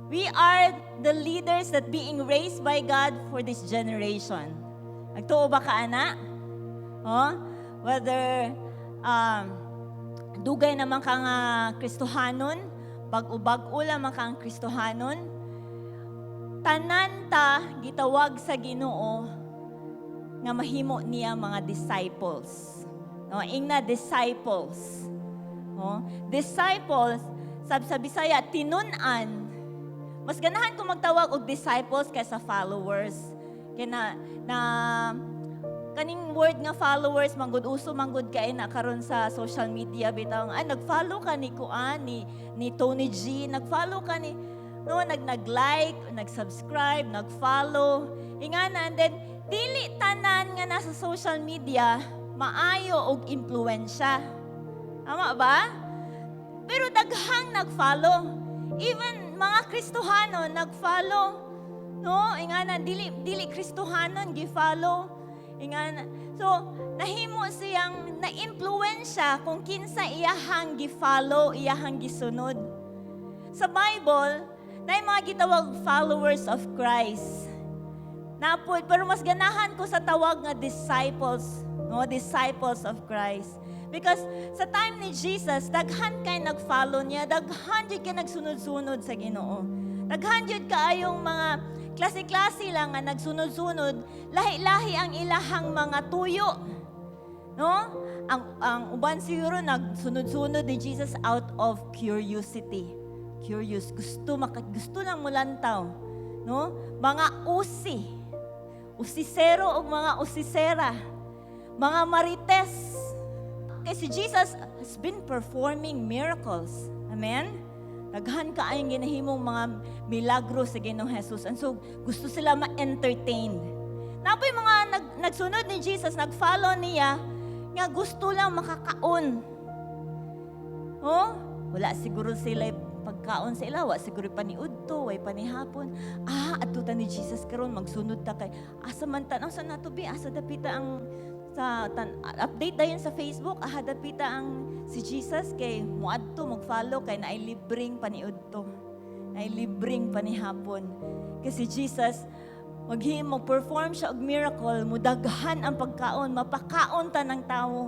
We are the leaders that being raised by God for this generation. Nagtuo ba ka, ana? Oh? Whether dugay naman ka nga Kristohanon, bag-o-bag-o lamang kang Kristohanon, tanan ta gitawag sa Ginoo nga mahimo niya mga disciples. No, ingna disciples. No? Disciples, sab sa Bisaya, tinun-an. Mas ganahan ko magtawag og disciples kaysa followers. Kaya na kaning word nga followers manggod, uso manggod kay na karon sa social media bitaw, ah, nag-follow ka ni kuan, ni Tony G, nag-follow ka ni, no, nag-like, nag-subscribe, nag-follow, ingana. And then dili tanan nga nasa social media maayo og impluwensya, tama ba? Pero daghang nag-follow, even mga Kristohano nag-follow, no? Ingana, dili dili Kristohanon, gi-follow, ingana. So nahimo siyang na-impluwensya kung kinsa iyahang gi-follow, iyahang gisunod. Sa Bible na mga gitawag followers of Christ napod, pero mas ganahan ko sa tawag nga disciples, no? Disciples of Christ. Because sa time ni Jesus, daghan kay nag-follow niya, daghan jud kay nagsunod-sunod sa Ginoo. Daghan jud kaayong mga klase-klase lang nga nagsunod-sunod, lahi-lahi ang ilahang mga tuyo. No? Ang uban siguro nagsunod-sunod ni Jesus out of curiosity. Curious, gusto lang mulantaw, no? Mga usi. Usisero og mga usisera. Mga marites. Kasi Jesus has been performing miracles. Amen? Daghan kaayong ginahimong mga milagro sa Ginoong Jesus. And so, gusto sila ma-entertain. Naa poy mga nagsunod ni Jesus, nag-follow niya, nga gusto lang makakaon. Oh, wala siguro sila pagkaon sa ila, wa siguro paniudto, way panihapon. Ah, adto ta ni Jesus karon, magsunod ta kay asa man ta asa nato bi, asa dapita ang sa tan, update dayon sa Facebook, ah, dapita ang si Jesus kay moadto mag-follow kay naay libreng paniudto. Naay libreng panihapon. Kasi Jesus maghimo, perform siya og miracle, mudaghan ang pagkaon, mapakaon ta ng tawo.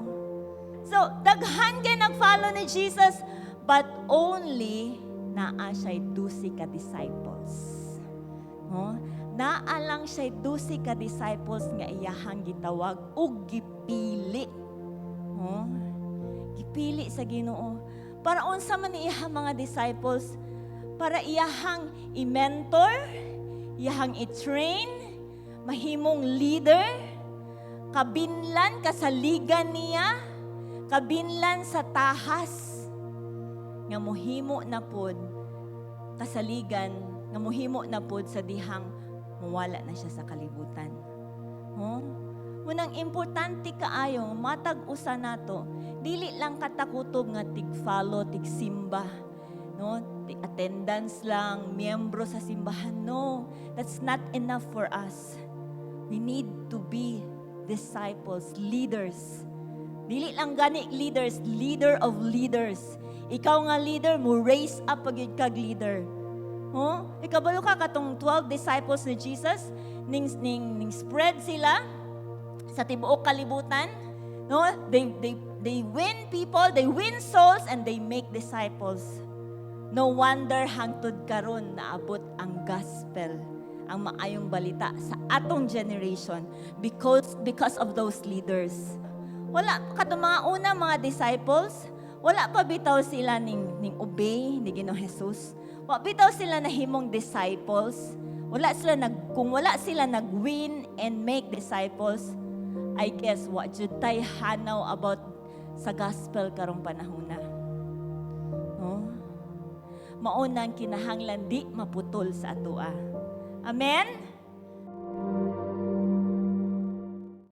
So, daghan kay nag-follow ni Jesus, but only naa siya'y 12 ka disciples. No? Naa lang siya'y 12 ka disciples nga iyahang gitawag ug gipili. No? Gipili sa Ginoo. Para unsa man ni iyahang mga disciples? Para iyahang i-mentor, iyahang i-train, mahimong leader, kabinlan kasaligan niya, kabinlan sa tahas nga muhimo na pod kasaligan, nga muhimo na pod sa dihang mawala na siya sa kalibutan. Huh? Munang importante kaayo matag usa nato, dili lang katakutob nga tig-follow, tig-simba, no? Tig attendance lang, miyembro sa simbahan. No, that's not enough for us. We need to be disciples, leaders. Dili lang gani leaders, leader of leaders. Ikaw nga leader mo raise up pag kag leader. Huh? Ikabalo ka katong 12 disciples ni Jesus ning spread sila sa tibuok kalibutan. No? They win people, they win souls, and they make disciples. No wonder hangtod karon naabot ang gospel, ang maayong balita sa atong generation because of those leaders. Wala katong mga una mga disciples, wala pa bitaw sila ning obey ni Ginoong Jesus. Wa bitaw sila nahimong disciples. Wala sila nag kung wala sila nag-win and make disciples, I guess wa jud tay hanaw about sa gospel karong panahona. No? Maunang kinahanglan di maputol sa atoa. Amen?